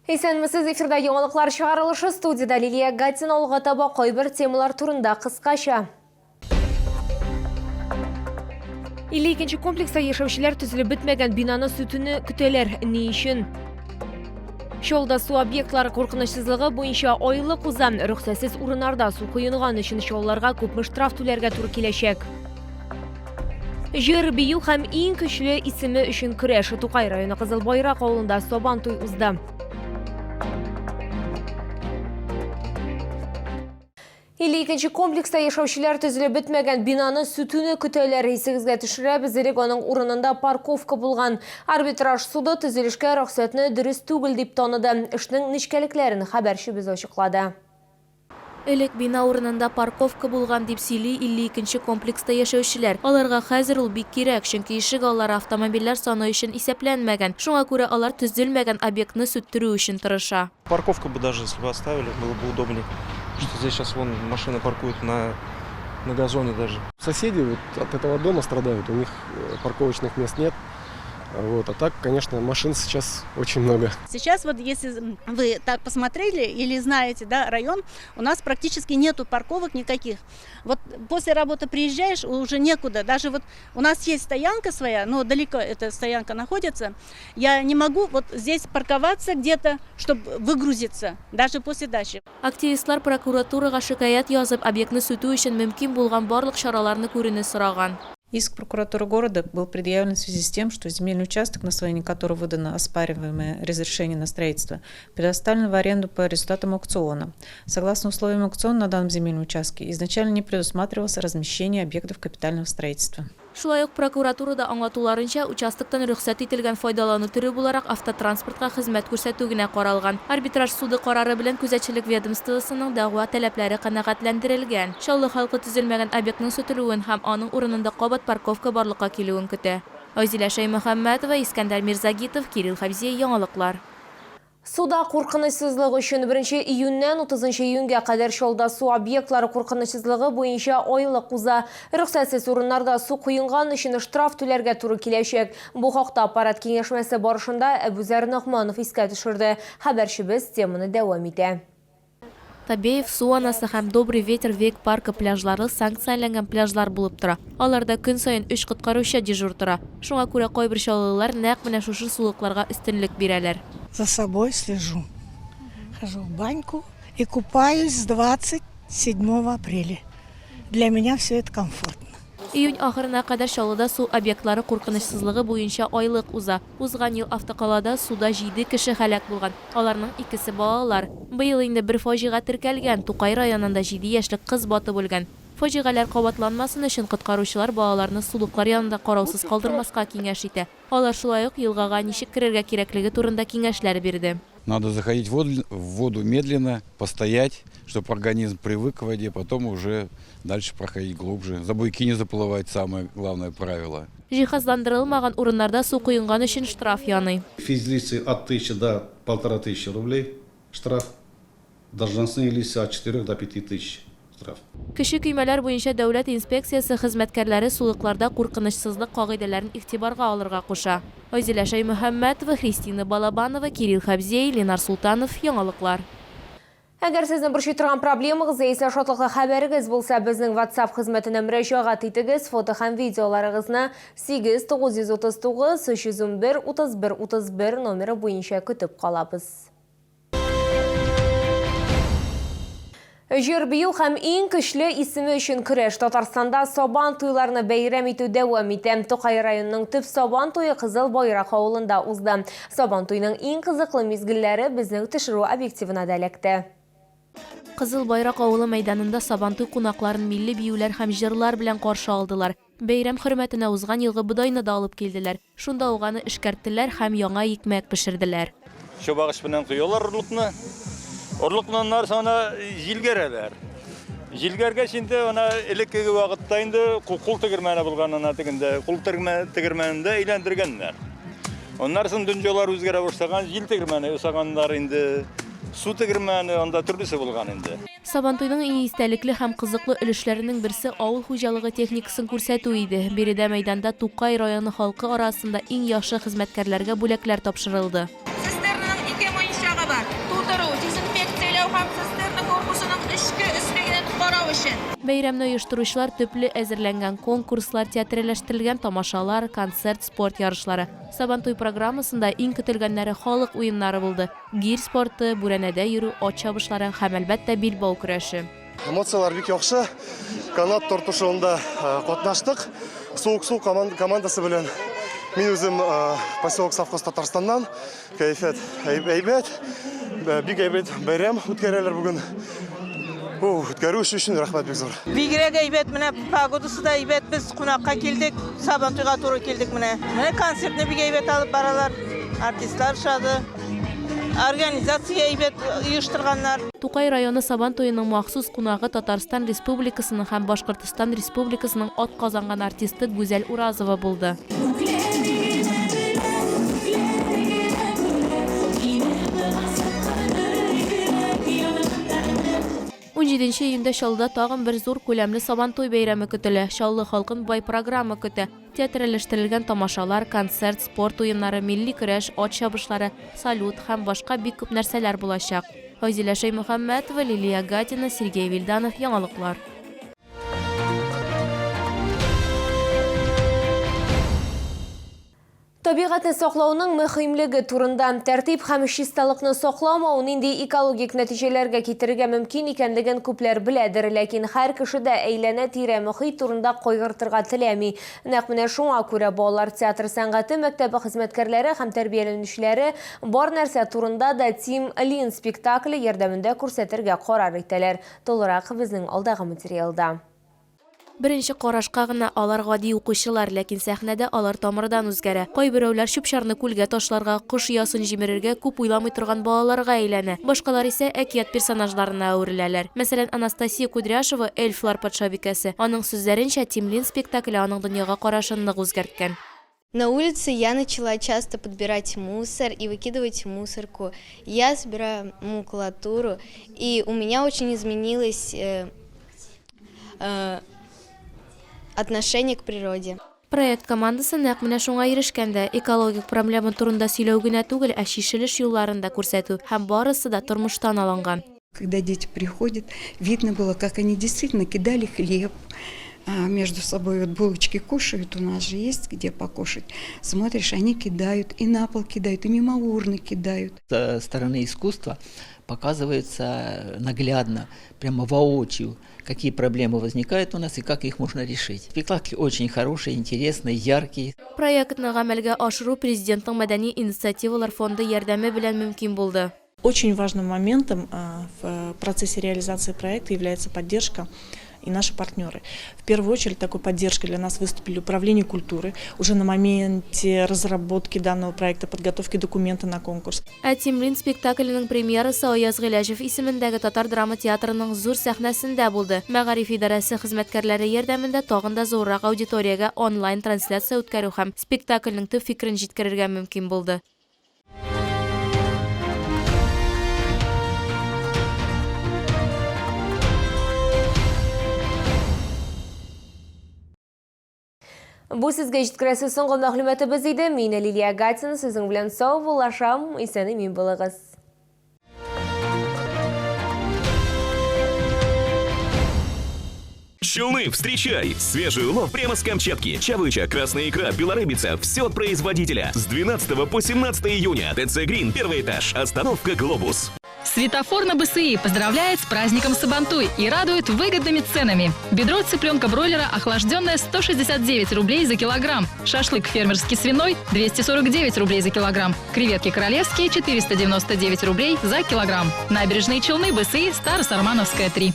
Исәнмесез, эфирда яңалыклар чыгарылышы студияда Лилия Гатина алга таба кайбер темалар турында кыскача. 52 комплекста яшәүчеләр төзелеп бетмәгән бинаны сүтүне көтәләр. Ни өчен? Чаллыда су объектлары куркынычсызлыгы буенча айлык уза. Рөхсәтсез урыннарда су коенган өчен чаллыларга күпме штраф түләргә туры киләчәк? Җыр, бию һәм иң көчле исеме өчен көрәш. Тукай районы Кызыл Байрак авылында Сабан туй узды. 52 комплекста яшәүчеләр төзелеп бетмәгән бинаны сүтүне көтәләр. Исегезгә төшерәбез, элек аның урынында парковка булган. Арбитраж суды төзелешкә рөхсәтне дөрес түгел дип таныды. Эшнең нечкәлекләрен хәбәрчебез ачыклады. Элек бина урынында парковка булган, дип сөйли 52 нче комплекста яшәүчеләр. Аларга хәзер ул бик кирәк, чөнки ишек аллары автомобильләр саны өчен исәпләнмәгән. Шуңа күрә алар төзелмәгән объектны сүттерү өчен тырыша. Парковку бы даже если бы оставили, было бы удобнее. Что здесь сейчас вон машины паркуют на, на газоне даже. Соседи вот от этого дома страдают, у них э, парковочных мест нет. Вот, а так, конечно, машин сейчас очень много. Сейчас вот если вы так посмотрели или знаете, да, район, у нас практически нету парковок никаких. Вот после работы приезжаешь, уже некуда. Даже вот у нас есть стоянка своя, но далеко эта стоянка находится. Я не могу вот здесь парковаться где-то, чтобы выгрузиться, даже после дачи. Активистлар прокуратурага шикаять язып, объектны сүтү өчен мөмкин булган барлык чараларны күрүне сораган. Иск прокуратуры города был предъявлен в связи с тем, что земельный участок, на освоение которого выдано оспариваемое разрешение на строительство, предоставлен в аренду по результатам аукциона. Согласно условиям аукциона на данном земельном участке изначально не предусматривалось размещение объектов капитального строительства. Шулай ук прокуратурада аңлатуларынча, участоктан рөхсәт ителгән файдалану төре буларак автотранспортка хезмәт күрсәтү генә каралган. Арбитраж суды карары белән күзәтчелек ведомствосының дәгъва таләпләре канәгатьләндерелгән. Чаллы халкы төзелмәгән объектның сүтелүен һәм аның урынында кабат парковка барлыкка килүен көтә. Айзилә Шәймөхәммәтова, Искәндәр Мирзагитов, Кирилл Хәбзиев, Яңалыклар. Суда куркынычсызлык өчен 1 июньнән 30 июньгә кадәр Чаллыда су объектлары куркынычсызлыгы буенча айлык уза. Рөхсәтсез урыннарда су коенган өчен штраф түләргә туры киләчәк. Бу хакта аппарат киңәшмәсе барышында Әбүзәр Ногманов искә төшерде. Хәбәрчебез теманы дәвам итә. Табеев су анасы һәм Добрый ветер вейк-паркы пляжлары санкцияләнгән пляжлар булып тора. Аларда көн саен өч коткаручы дежур тора. Шуңа күрә кайбер чаллылылар нәкъ менә шушы сулыкларга өстенлек бирәләр. За собой слежу. Хожу в баньку и купаюсь с 27 апреля. Для меня все это комфортно. Июнь ахырына кадәр Чаллыда су объектлары куркынычсызлыгы буенча айлык уза. Узган ел автокалада суда җиде кеше һәлак булган, аларның икесе балалар. Быел инде бер фаҗига теркәлгән, Тукай районында җиде яшьлек кыз батып үлгән. Фаҗигаләр кабатланмасын өчен коткаручылар балаларны сулыклар янында караусыз калдырмаска киңәш итә. Алар шулай ук елгага ничек керергә кирәклеге турында киңәшләр бирде. Надо заходить в воду медленно, постоять, чтобы организм привык к воде, потом уже дальше проходить глубже. За буйки не заплывать, самое главное правило. Җиһазландырылмаган урыннарда су коенган өчен штраф яный. Физлицы от тысячи до полтора тысячи рублей штраф, должностные лица от четырех до пяти тысяч штраф. Кече көймәләр буенча дәүләт инспекциясе хезмәткәрләре сулыкларда куркынычсызлык кагыйдәләрен игътибарга алырга куша. Айзилә Шәймөхәммәтова, Христина Балабанова, Кирилл Хәбзей, Ленар Солтанов, Яңалыклар. Әгәр сезне борчый торган проблемагыз яисә шатлыклы хәбәрегез булса, безнең WhatsApp хезмәтенә мөрәҗәгать итегез, фото һәм видеоларыгызны 8 939 311 31 31 номеры буенча көтеп калабыз. Җыр бию һәм иң көчле исеме өчен көрәш. Татарстанда Сабан туйларны бәйрәм итү дәвам итә. Тукай районының төп Сабан туе Кызыл Байрак авылында узды. Сабан туйның иң кызыклы мизгелләре безнең төшерү объективына да эләкте. Кызыл Байрак авылы мәйданында Сабантуй кунакларын милли биюләр һәм җырлар белән каршы алдылар. Бәйрәм хөрмәтенә узган елгы бодайны да алып килделәр. Шунда ук аны эшкәрттеләр һәм яңа икмәк пешерделәр. Чабагыч белән коялар орлыкны. Орлыкны аннары соң аны җилгәрәләр. Җилгәргәч инде ана элеккеге вакытта инде кул тегермәне булган ана тегендә, кул тегермәнендә әйләндергәннәр. Аннары соң дөньялар үзгәрә башлаган, җил тегермәне ясаганнар инде, су тегермәне, анда төрлесе булган инде. Сабантуйның иң истәлекле һәм кызыклы өлешләренең берсе авыл хуҗалыгы техникасын күрсәтү иде. Биредә мәйданда Тукай районы халкы арасында иң яхшы хезмәткәрләргә бүләкләр тапшырылды. Цистернаның ике муенчагы бар. Бәйрәмне оештыручылар төпле әзерләнгән конкурслар, театральләштерелгән тамашалар, концерт, спорт ярышлары. Сабантуй программасында иң көтелгәннәре халык уеннары булды, гир спорты, бүрәнәдә йөрү, ат чабышлары һәм, әлбәттә, билбау көрәше. Эмоцияләр бик яхшы. Канат тартышуында катнаштык. Суык су командасы белән. Мин үзем поселок совхоз Татарстаннан. Кәефият әйбәт. Бик әйбәт бәйрәм үткәрәләр бүген. Үткәрү өчен рәхмәт бик зур. Бигрәк әйбәт, менә погодасы да әйбәт. Без кунакка килдек, Сабантуйга туры килдек менә. Менә концертны бик әйбәт алып баралар. Артистлар ошады. Организация әйбәт оештырганнар. Тукай районы Сабан туеның махсус кунагы Татарстан Республикасының һәм Башкортостан Республикасының атказанган артисты Гүзәл Уразова булды. Унҗиденче июньдә Чаллыда тагын бер зур күләмле Сабантуй бәйрәме көтелә. Чаллы халкын бай программа көтә. Театральләштерелгән тамашалар, концерт, спорт уеннары, милли көрәш, ат чабышлары, салют һәм башка бик күп нәрсәләр булачак. Айзилә Шәймөхәммәтова, Лилия Гатина, Сергей Вильданов, Яңалыклар. Табигатьне саклауның мөһимлеге турында, тәртип һәм чисталыкны сакламау нинди экологик нәтиҗәләргә китерергә мөмкин икәнлеген күпләр беләдер, ләкин һәр кеше дә әйләнә-тирә мохит турында кайгыртырга теләми. Нәкъ менә шуңа күрә балалар театр сәнгате мәктәбе хезмәткәрләре һәм тәрбияләнүчеләре бар нәрсә турында да Тим Лин спектакле ярдәмендә күрсәтергә карар итәләр. Тулырак безнең алдагы материалда. Беренче карашка гына алар гади укучылар, ләкин сәхнәдә алар тамырдан үзгәрә. Кайберәүләр чүп-чарны күлгә ташларга, кош оясын җимерергә күп уйламый торган балаларга әйләнә. Башкалар исә әкият персонажларына әвереләләр. Мәсәлән, Анастасия Кудряшева, эльфлар патшабикәсе. Аның сүзләренчә, Тимлин спектакле аның дөньяга карашын нык үзгәрткән. На улице я начала часто подбирать мусор и выкидывать в мусорку. Я собираю макулатуру, и у меня очень изменилось э, э, отношение к природе. Проект командасы нәкъ менә шуңа ирешкән дә, экологик проблема турында сөйләү генә түгел, ә чишелеш юлларын да күрсәтү, һәм барысы да тормыштан алынган. Когда дети приходят, видно было, как они действительно кидали хлеб, между собой вот булочки кушают, у нас же есть где покушать. Смотришь, они кидают, и на пол кидают, и мимо урны кидают. Со стороны искусства показывается наглядно, прямо воочию, какие проблемы возникают у нас и как их можно решить. Спектакль очень хороший, интересный, яркий. Проектны гамәлгә ашыру Президентның мәдәни инициативалар фонды ярдәме белән мөмкин булды. Очень важным моментом в процессе реализации проекта является поддержка и наши партнеры. В первую очередь такой поддержкой для нас выступили Управление культуры уже на моменте разработки данного проекта, подготовки документа на конкурс. Ә Тимлин спектакленең премьерасы Аяз Гыйләҗев исемендәге Татар драма театрының зур сәхнәсендә булды. Мәгариф идарәсе хезмәткәрләре ярдәмендә тагын да зуррак аудиториягә онлайн-трансляция үткәрү һәм спектакльнең төп фикерен җиткерергә мөмкин булды. Бу сезгә җиткерәсе соңгы мәгълүматыбыз иде. Мин Лилия Гатина сезнең белән сау булашам. Исән-имин булыгыз. Челны, встречай! Свежий улов прямо с Камчатки. Чавыча, красная икра, белорыбица – все от производителя. С 12 по 17 июня. ТЦ Грин, первый этаж. Остановка «Глобус». Светофор на БСИ поздравляет с праздником Сабантуй и радует выгодными ценами. Бедро цыпленка бройлера охлажденное 169 рублей за килограмм. Шашлык фермерский свиной 249 рублей за килограмм. Креветки королевские 499 рублей за килограмм. Набережные Челны, БСИ, Старосармановская 3.